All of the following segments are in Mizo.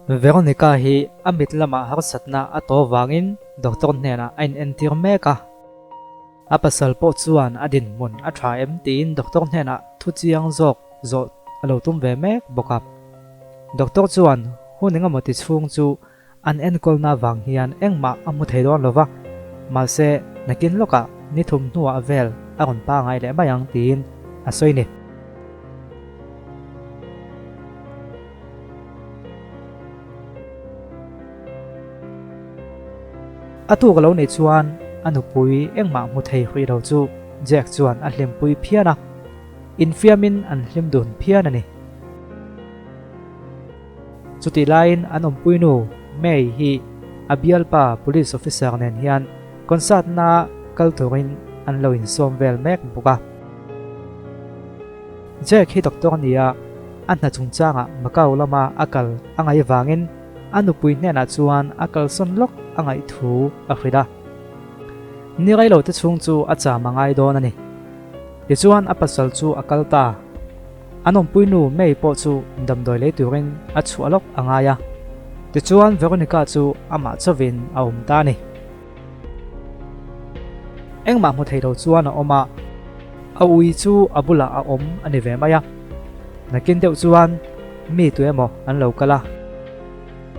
Veronica hi a mit lamah harsatna a tawh vangin doctor hnenah a inentir mek a. A pasal pawh chuan a dinhmun a tha em tiin doctor hnenah thu chiang zawk zawh a lo tum ve mek bawk a. Doctor chuan hun engemaw ti chhung chu an enkawlna vang hian engmah a hmu thei dawn lo va, mahse nakin lawkah ni thum hnuah vel a rawn pangai leh mai ang tiin a sawi ni. A tuk a lo neih chuan a nupui engmah hmu thei hrih lo chu Jack chuan a hlimpui phian a, infiamin an hlim dun phian a ni. Chutih laiin an awmpuinu May hi a bialpa police officer nen hian concert na kal turin an lo insawm vel mek bawk a. Jack hi doctor a ni a, a hna chungchangah Macau lama a kal a ngaih vangin a nupui hnenah chuan a kalsawn lawk a ngaih thu a hrilh a. Ni rei lo te chhung chu a cham a ngai dawn a ni. Tichuan a pasal chu a kal ta. An awmpuinu May pawh chu damdawi lei turin a chhuah lawk a ngai a. Tichuan Veronica chu amah chauhin a awm ta a ni. Engmah hmu thei lo chuan a awm a, a ui chu a bulah a awm a ni ve mai a. Nakin deuh chuan mi tu emaw an lo kal a.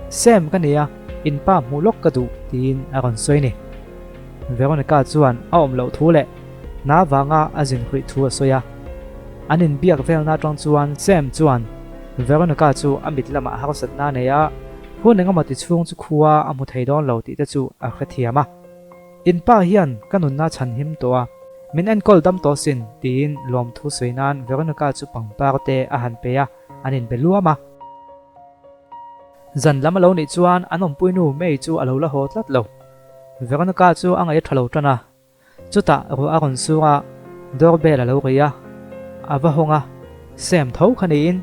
Sam ka nia, in pa hmuh lawk ka duh tiin a rawn sawi ni. Veronica chuan a awm loh thu leh hna vanga a zin hruih thu a sawi a. An inbiak velna atang chuan Sam chuan Veronica chu a mit lamah harsatna a nei a, Hun engemaw ti chhung chu khua a hmu thei dawn lo tih te chu a hrethiam a. In pa hian ka nunna chhan him tawh a, min enkawl dam tawh sin tiin lawmthu sawi nan Veronica chu pangpar te a han pe a, an inbe luam a. Zan lam a lo nih chuan an awmpuinu May chu a lo la haw tlat lo. Veronica chu a ngaih a tha lo tan a. Chutah ruah a rawn sung a, door bell a lo ri a, a va hawng a, Sam tho kha niin.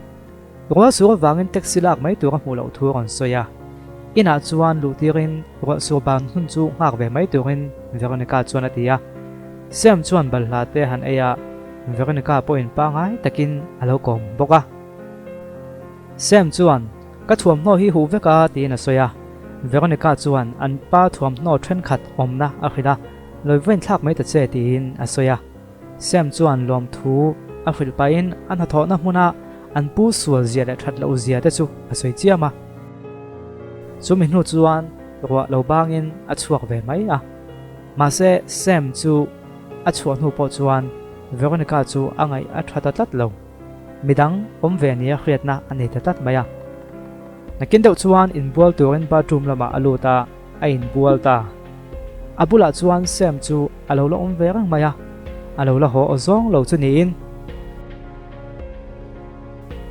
Ruah sur avangin taxi lak mai tur a hmuh loh thu a rawn sawi a. Inah chuan luh tirin ruah sur ban hun chu nghak ve mai turin Veronica chuan a ti a. Sam chuan balhla te han ei a, Veronica pawhin pangngai takin a lo kawm bawk a. Sam chuan, Ka thuamhnaw hi huh vek a, tiin a sawi a. Veronica chuan an pa thuamhnaw thenkhat awmna a hrilh a, Lo vain thlak mai ta che, tiin a sawi a. Sam chuan lawmthu a hrilh pahin a hnathawhna hmuna an pu sual zia leh that loh zia te chu a sawi chiam a. Chumi hnu chuan ruah lo bangin a chhuak ve mai a. Mahse, Sam chu a chhuah hnu pawh chuan Veronica chu a ngaih a tha ta tlat lo. Midang awm ve nia hriatna a nei ta tlat mai a. Nakin deuh chuan inbual turin bathroom lamah a lut a, a inbual ta. A bulah chuan Sam chu a lo la awm ve reng mai a, a lo la haw aw zawng lo chu niin.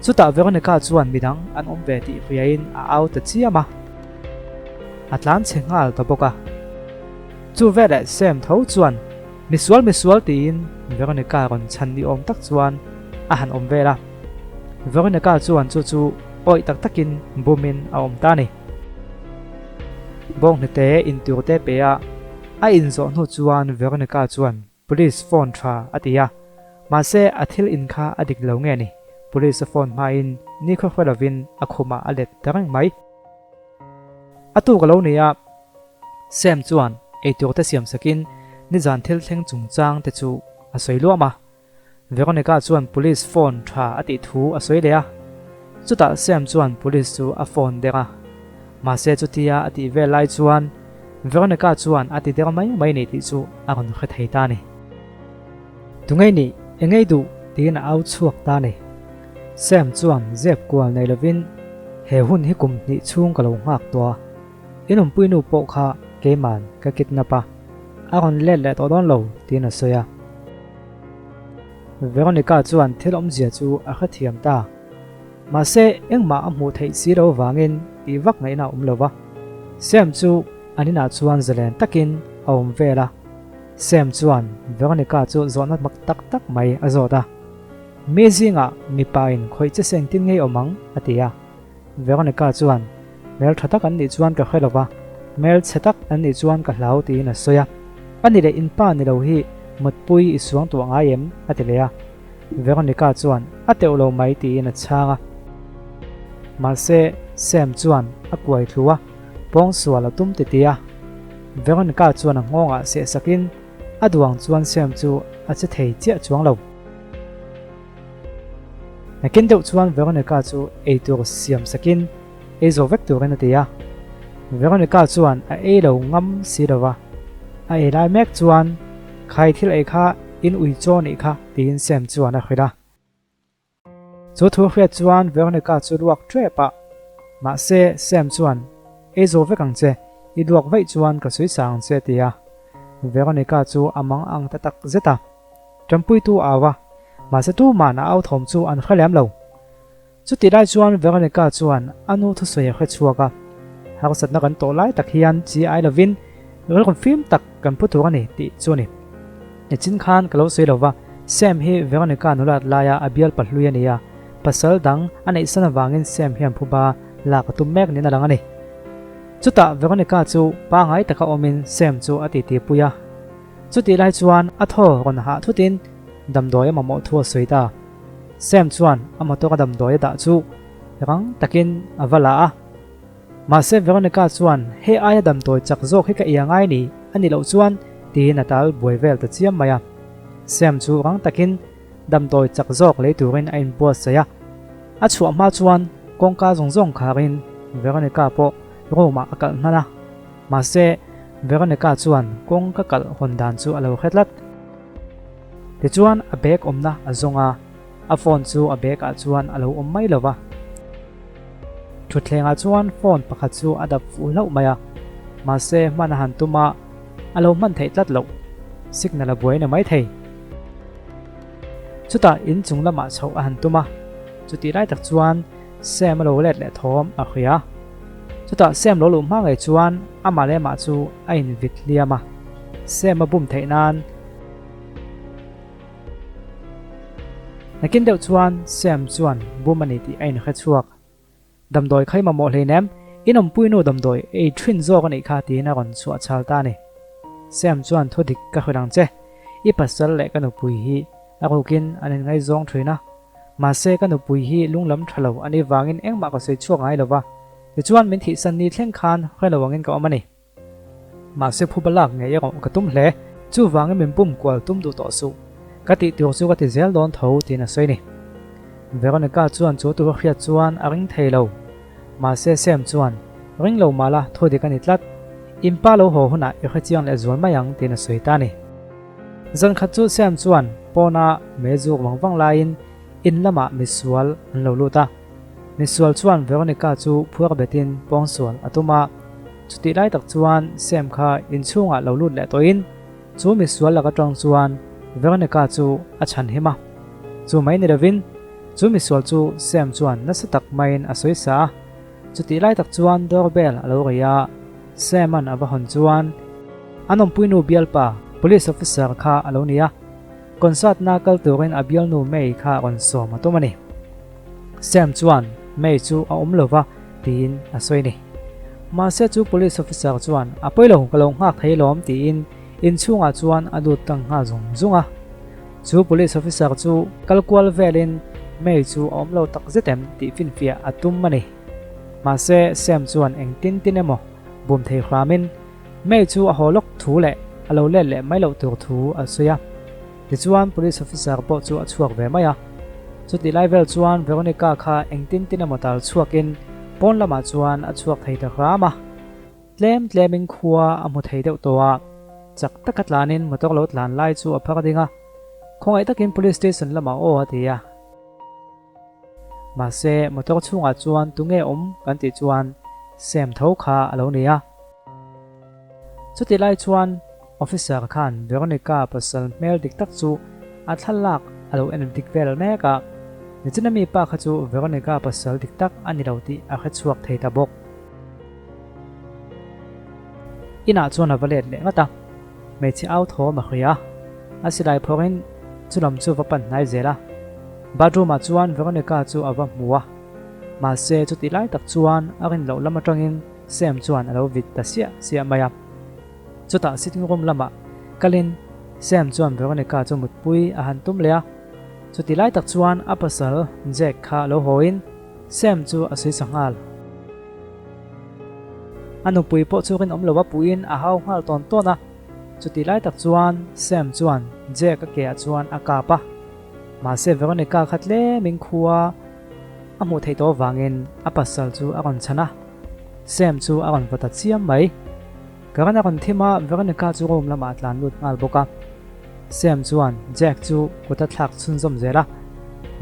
Chutah Veronica chuan midang an awm ve tih hriain a au ta chiam a, a tlan chhe nghal ta bawk a. Chu veleh Sam tho chuan Misual misual tiin Veronica rawn chhan ni awm tak chuan a han awm vel a. Veronica chuan chu chu awih tak takin bumin a awm ta a ni. Bawnghnute intur te pe a, a inzawh hnu chuan Veronica chuan Police phone tha a ti a. Mahse a thil in kha a dik lo nge ni, Police a phone hmain nikhua hre lovin a khumah a let ta reng mai. A tuk a lo ni a. Sam chuan eitur te siam sakin nizan thil thleng chungchang te chu a sawi luam a. Veronica chuan police phone tha a tih thu a sawi leh a. Chutah Sam chuan police chu a phone der a. Mahse chutia a tih vel lai chuan Veronica chuan a ti der mai mai ni tih chu a rawn hre thei ta a ni. Tungei nih, engei duh tiin a au chhuak ta a ni. Sam chuan zep kual nei lovin he hun hi kum hnih chhung ka lo nghak tawh a. In awmpui nu pawh kha keiman ka kidnap a, a rawn let leh tawh dawn lo tiin a sawi a. Veronica chuan thil awmzia chu a hrethiam ta. Mahse engmah a hmuh theih si lo vangin tih vak ngaihna a awm lo va. Sam chu an inah chuan zalen takin a awm vel a. Sam chuan Veronica chu zawhna mak tak tak mai a zawt a. Mi zingah mipa in khawih che seng tin ngei awm ang a ti a. Veronica chuan, Hmel tha tak an nih chuan ka hre lova, hmel chhe tak an nih chuan ka hlau tiin a sawi a. A ni leh in pa ni lo hi mutpui i suang tuah ngai em? a ti leh a. Veronica chuan, A teuh lo mai tiin a chhang a. Mahse, Sam chuan a kuai thlu a, pawngsual a tum titi a. Veronica chuan a nghawngah seh sakin a duang chuan Sam chu a che thei chiah chuang lo. Nakin deuh chuan Veronica chu eitur siam sakin ei zawh vek turin a ti a. Veronica chuan a ei lo ngam si lo va, a ei lai mek chuan Khai thil ei kha in ui chaw nih kha tiin Sam chuan a hrilh a. Chu thu hriat chuan Veronica chu luak ṭep a, mahse Sam chuan Ei zawh vek ang che, i luak vaih chuan ka sawi sa ang che a ti a. Veronica chu a mang ang ta tak zet a. Ṭanpuitu a au a, mahse tuman a au thawm chu an hre lem lo. Chutih lai chuan Veronica chuan a nu thusawi a hre chhuak a, harsatna kan tawh lai tak hian chi ai lovin rilru fim tak kan pu tur a ni tih chu a ni. Nichin khan ka lo sawi lo va, Sam hi Veronica nulat laia a bial pahlui a ni a, pasal dang a neihsan avangin Sam hian phuba lak a tum mek niin a lang a ni. Chutah Veronica chu pangai taka awmin Sam chu a titipui a. Chutih lai chuan a thaw rawn hah thutin damdawi a mamawh thu a sawi ta. Sam chuan a motor a damdawi a dah chu rang takin a va la a. Mahse Veronica chuan hei aia damdawi chak zawk hi ka ia ngai ni a nih loh chuan tiin a tal buai vel ta chiam mai a. Sam chu rang takin damdawi chak zawk lei turin a inbuatsaih a. A chhuah hma chuan kawngka zawng zawng kharin Veronica pawh room ah a kalh hnan a. Mahse, Veronica chuan kawng ka kalh hawn dan chu a lo hre tlat. Tichuan a bag awmna a zawng a, a phone chu a bag ah chuan a lo awm mai lo va. Thutthlengah chuan phone pakhat chu a dap fuh hlauh mai a, mahse hman a han tum a, a lo hman theih tlat loh. Signal a buai na mai thei. Chutah inchung lamah chhoh a han tum a, chutih lai tak chuan Sam a lo let leh thawm a hria. Chutah Sam lo luh hma ngei chuan amah leh amah chu a invit hliam a, Sam a bum theih nan. Nakin deuh chuan Sam chuan bum a ni tih a inhre chhuak. Damdawi kha i mamawh hleinem, in awmpuinu damdawi ei thin zawk a nih kha tiin a rawn chhuah chhal ta a ni. Sam chuan thu dik ka hrilh ang che, i pasal leh ka nupui hi a rukin an inngaizawng thin a, Mahse, ka nupui hi lunglam tha lo a nih vangin engmah ka sawi chhuak ngai lo va, tichuan min thihsan ni thleng khan hre lo angin ka awm a ni. Mahse, phuba lak ngei erawh ka tum hle, chuvangin min pum kual tum duh tawh suh. Ka tih tur chu ka ti zel dawn tho tiin a sawi ni. Veronica chuan chu tur a hriat chuan a ring thei lo. Mahse, Sam chuan, Ring lo mah la, thu dik a ni tlat. In pa lo haw hunah i hrechiang leh zual mai ang tiin a sawi ta a ni. Zan khat chu Sam chuan pawna mei zuk vang vang laiin in lamah misual an lo lut a. Misual chuan Veronica chu phuar betin pawngsual a tum a. Chutih lai tak chuan Sam kha inchhungah lo lut leh tawhin chu misual lak atang chuan Veronica chu a chhanhim a. Chu mai ni lovin chu misual chu Sam chuan nasa tak maiin a sawi sa a. Chutih lai tak chuan doorbell a lo ri a, Sam-a'n a va hawn chuan an awmpuinu bialpa Police Officer kha a lo ni a, concert-na kal turin a bialnu May kha a rawn sawm a tum a ni. Sam chuan May chu a awm lo va tiin a sawi a ni. Mahse chu Police Officer chuan a pawi lo ka lo nghak thei lawm tiin inchhungah chuan a lut tang nghal zung zung a. Chu Police Officer chu kal kual velin May chu a awm lo tak zet em tih finfiah a tum a ni. Mahse Sam chuan engtin tin emaw bum thei hramin May chu a haw lawk thu leh a lo let leh mai loh tur thu a sawi a. Tichuan Police Officer pawh chu a chhuak ve mai a. Chutih lai vel chuan Veronica kha engtin tin emaw tal chhuakin pawn lamah chuan a chhuak thei ta hram a. Tlem tlemin khua a hmu thei deuh tawh a, chak taka tlanin motor lo tlan lai chu a phar ding a, khawngaih takin Police Station lamah aw a ti a. Mahse motor chhungah chuan tunge awm kan tih chuan Sam tho kha a lo ni a. Chutih lai chuan Officer khan Veronica pasal hmel dik tak chu a thlalak a lo en dik vel mek a, nichina mi pa kha chu Veronica pasal dik tak a ni lo tih a hrechhuak thei ta bawk. Inah chuan a va let leh ngat a, hmeichhe au thawm a hria a, a silai phawrhin chu lam chu va pan hnai zel a. Bathroom ah chuan Veronica chu a va hmu a, mahse chutih lai tak chuan a rin loh lam atangin Sam chuan a lo vit ta siah siah mai a. Chutah sitting room lamah kalin Sam chuan Veronica chu mutpui a han tum leh a, chutih lai tak chuan a pasal Jack kha lo hawiin Sam chu a sawi sa nghal. A nupui pawh chu rinawm lo a puiin a hau nghal tawn tawn a. Chutih lai tak chuan Sam chuan Jack a ke ah chuan a kap a. Mahse Veronica kha tlemin khua a hmuh theih tawh avangin a pasal chu a rawn chhan a. Sam chu a rawn va ta chiam mai. Karan a rawn thim a, Veronica chu room lamah a tlan lut nghal bawk a. Sam chuan Jack chu kut a thlak chhunzawm zel a.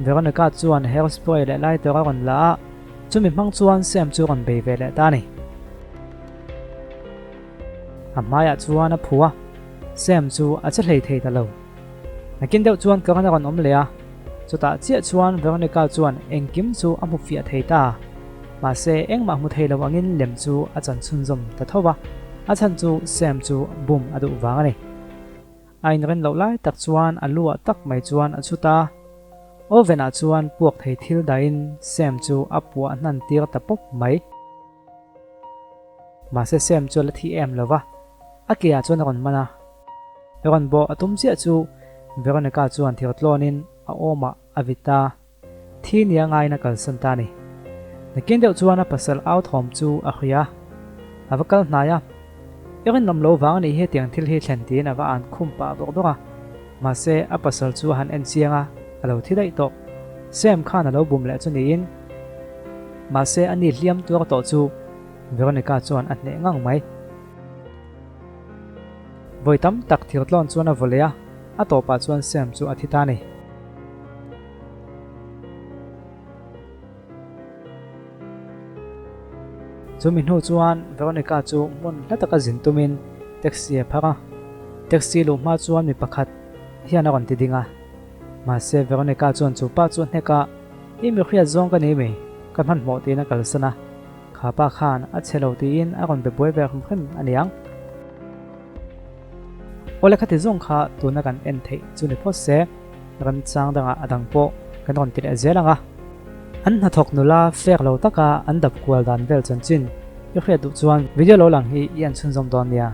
Veronica chuan hair spray leh lighter a rawn la a, chumi hmang chuan Sam chu a rawn bei ve leh ta a ni. A hmaiah chuan a phu a, Sam chu a che hlei thei ta lo. Nakin deuh chuan Karan a rawn awm leh a, chutah chiah chuan Veronica chuan engkim chu a hmu fiah thei ta. Mahse, engmah hmu thei lo angin lem chu a chan chhunzawm ta tho va, a chhan chu Sam chu bum a duh vang a ni. A inren loh lai tak chuan a lu ah tak mai chuan a chhut a, Oven ah chuan puak thei thil dahin Sam chu a puah hnan tir ta pawp mai. Mahse Sam chu a la thi em lo va, a ke ah chuan a rawn man a. Rawn bawh a tum chiah chu Veronica chuan thir tlawnin a awmah a vit a. Thi nia ngaiin a kalsan ta a ni. Nakin deuh chuan a pasal au thawm chu a hria a, a va kal hnai a. I rinawm lo vang a nih hi hetiang thil hi thlen tiin a va an khum pah bawk bawk a. Mahse, a pasal chu a han en chiang a, a lo thi daih tawh. Sam khan a lo bum leh chu niin. Mahse, a ni hliam tuar tawh chu Veronica chuan a hneh ngang mai. Vawi tam tak thirtlawn chuan a vaw leh a, a tawpah chuan Sam chu a thi ta a ni. Chumi hnu chuan Veronica chu hmun hla taka zin tumin taxi a phar a, taxi luh hma chuan mi pakhat hian a rawn ti ding a. Mahse Veronica chuan chu pa chu a hnek a, I mi hriat zawng ka ni mi, ka hmanhmawh tiin a kalsan a, kha pa khan a chhe lo tiin a rawn be buai ve hrim hrim a niang. Awle khati zawng kha tuna kan en theih chu ni phawt se, remchang dangah a dang pawh kan rawn ti leh zel ang a. An hnathawk nula fek lo taka an dap kual dan vel chanchin i hriat duh chuan video lo lang hi i en chhunzawm dawn nia.